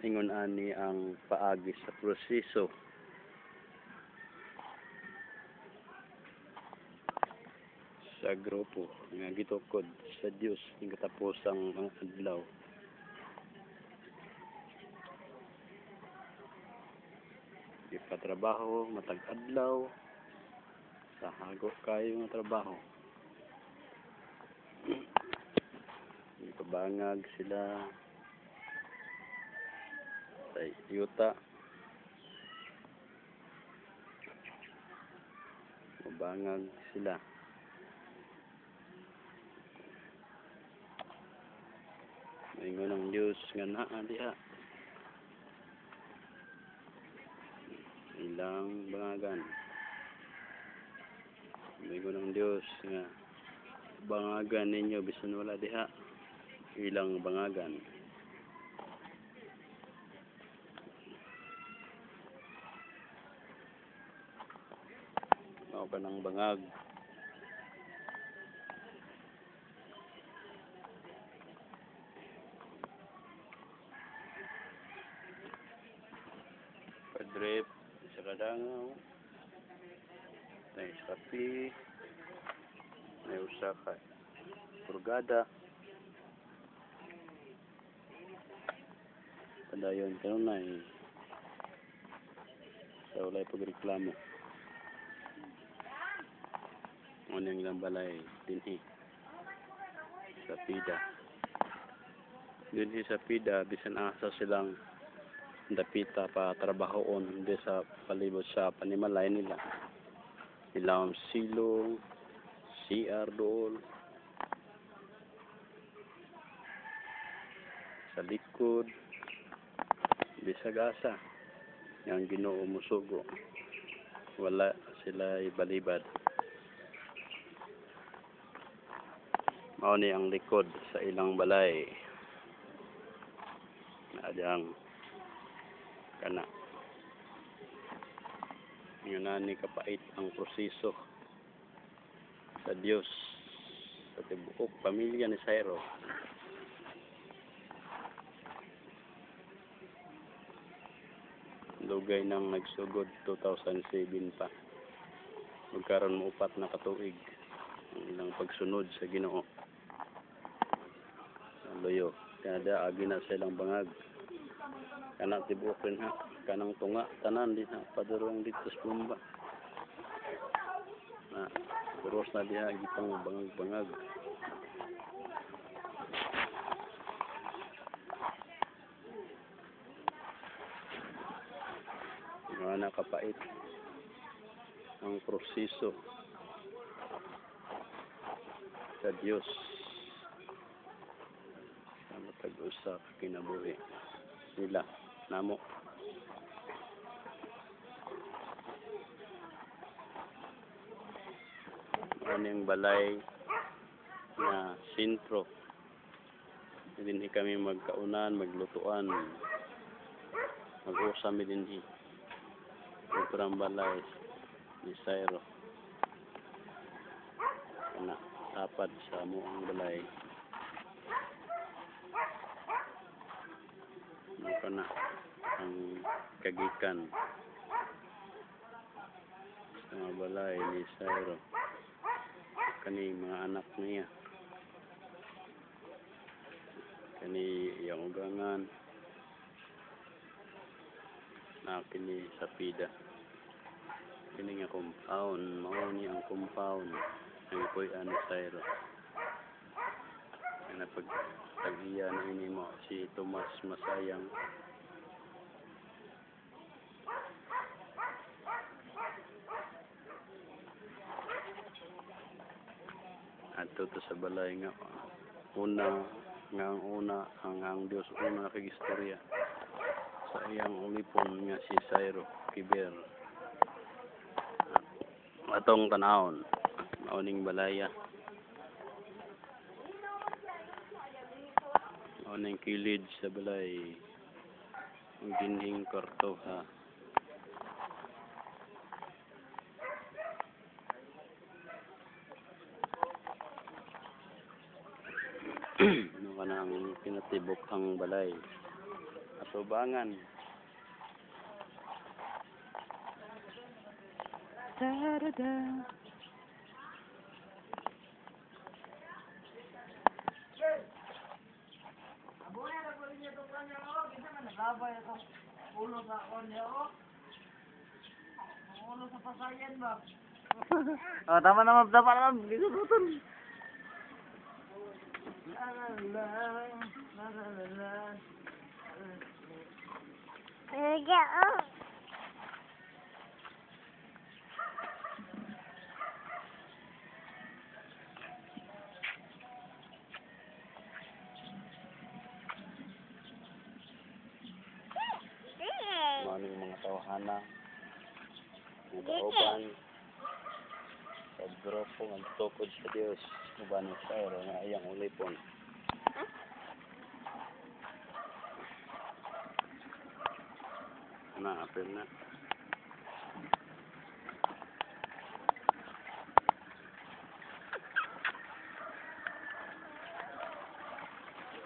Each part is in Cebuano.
Ingon ani ang paagi sa proseso sa grupo nga gitukod sa Dios ing katapusang mga adlaw. Ipatrabaho matag adlaw sa hago kayo nga trabaho. Ipabangag sila sa yuta. Mabangag sila. Maingon ang Dios nga naa diha. Ilang bangagan. Maingon ang Dios nga bangagan ninyo bisan wala diha. Ilang bangagan. Mao ka ng bangag. Padrep sa kadangaw. May kape. May usa ka purgada. Padayon kanunay sa walay pagreklamo. Ngunang ilang balay dinhi sa Pida. Dinhi sa Pida bisan asa silang dapita pa trabahoon di sa palibot sa panimalay nila. Ilang silong, CR dool, sa likod, bisag asa yang Ginoo musugo. Wala sila ibalibad. Mao ni ang likod sa ilang balay. Adyang kana. Yun na ni kapait ang proseso sa Dios sa tibuok pamilya ni Sairo. Lugay nang nagsugod 2007 pa. Magkaroon mo 4 na katuig ang ilang pagsunod sa Ginoo. Loyo, kada agi na sa ilang bangag. Kana tibuok rin ha, kanang tunga tanan din ha, padurong dito sa Plumba. Na, puros na diha gipang bangag-bangag. Mga nakapait ang proseso sa Dios sa matag usa ka kinabuhi nila namo. Aning balay na sentro, dinhi kami magkaunan, maglutuan, mag-usa mi dinhi. Ito balay ni Sairo. Kana tapad sa amuang balay. Kana ang kagikan sa mga balay ni Sairo. Kani mga anak niya. Kani iyang ugangan. Na kini sa Pida. Kini nga compound, mao ni ang compound ang ipuy-an ni Sairo. Kana pag tag-iya na ini mo si Tomas Masayang. Adto to sa balay nga una nga ang una ang Dios una nakigistorya sa iyang ulipon nga si Sairo Kiber. Atong tanawon mao ning balaya. Mao ning kilid sa balay ang dinhing kwarto ha. Ano ka na ang pinatibok ang balay. Atubangan. Da-da-da. Oh, tama na, ma'am. Tama na, ma'am. Gisusutan. Maning mga tawhana, mga kauban, sa grupo nga tukod sa Dios, uban ni Sairo nga iyang ulipon. Na, apil na.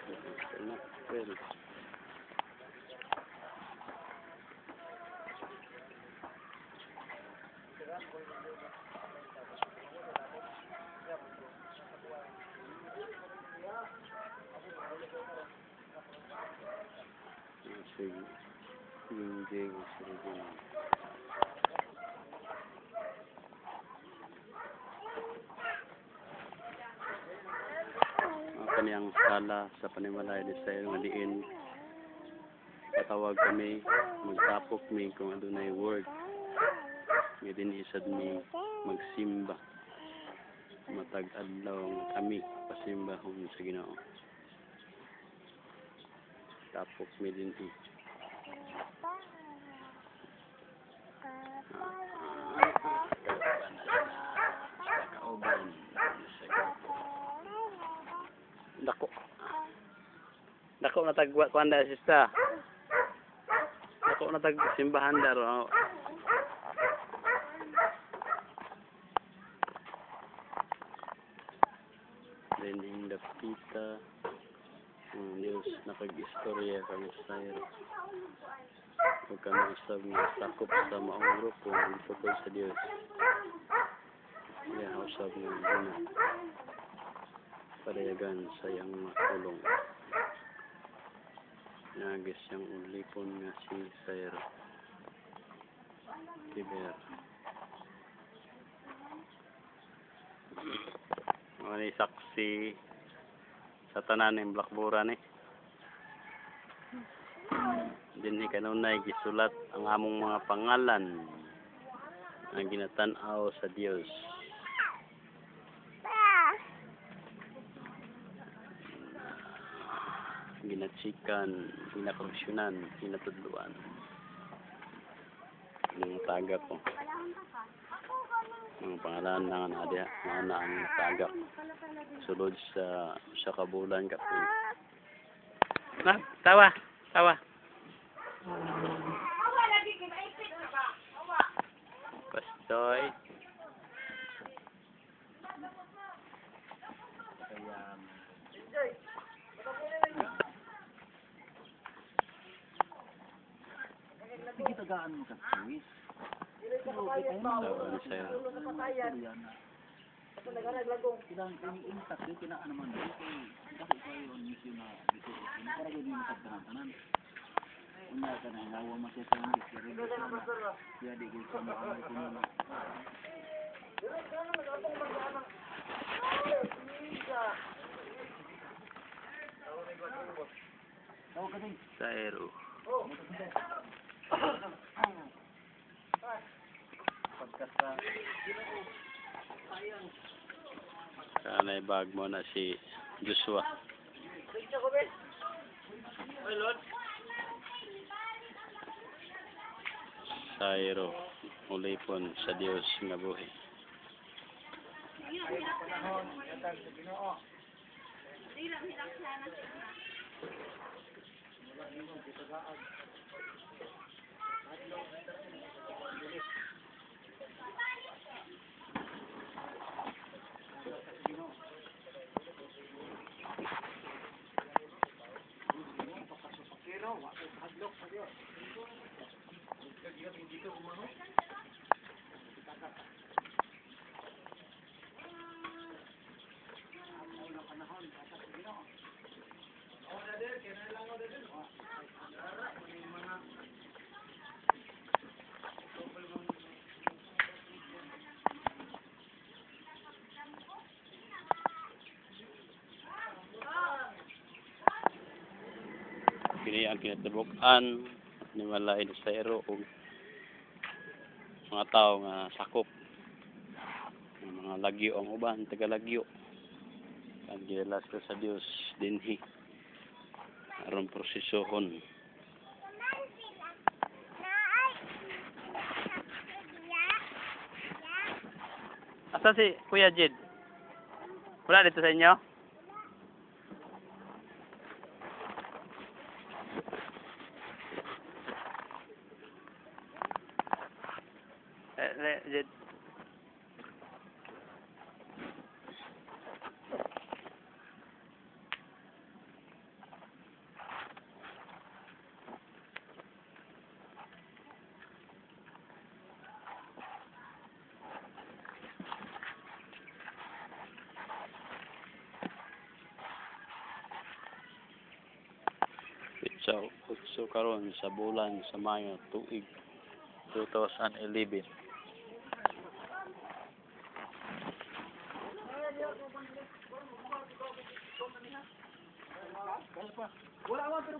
Apil na, apil. Sige. Jingjing, sige. Ang kaniyang sala sa panimalay di sa nga diin patawag kami, magtapok mi kung adunay work nga dinhi sad mi magsimba matag adlaw nga kami pasimbahon sa Ginoo. Tapok mi dinhi. Kauban sa grupo. Dako. Dako na tag kuan da sista. Dako na tag simbahan daro. Then in the pita ang Diyos nakag-istorya kang Sairo. Ug kami usab nga sakop sa maong grupo nga tukod sa Dios. Iya usab nga gina padayagan sa iyang mga pulong. Nagis siyang ulipon nga si Sairo. Tiber. Mga ni saksi sa tanan ng Blackbura ni. Dinhi kanunay gisulat ang among mga pangalan ang ginatan-aw sa Dios. Ginatsikan, ginakoreksyonan, ginatudluan. Mga taga ko. Mga pangalan na nga diha, mga na ang taga. Sulod sa kabulan kapin. Na, tawa, tawa. Pastoy. Sige, tagaan mo ka, Luis. Tawa ni Sairo. Kailangan kami intact yun, kinaan naman yun. Kaya dako kayo ang mission na dito. Para gawin mo sa tanan-tanan. Unya ka na, hingawa mo siya sa English. Pero di siya na, siya di ko sa maamay ko nuna. Tawag ka din. Sairo. Pagkasa. Kanay bag mo na si Joshua. Sairo, ulipon sa Dios nga buhi. Kini ang kinatibuk-an ni Malay ni Sairo og mga tao nga sakop ang mga lagyo, ang uban taga lagyo, ang gidala sila sa Dios dinhi aron prosesohon. Asa si Kuya Jed? Wala dito sa inyo? Eh, Jed. Pitsa 8 karon sa bulan sa Mayo, tuig 2011. Wala man pero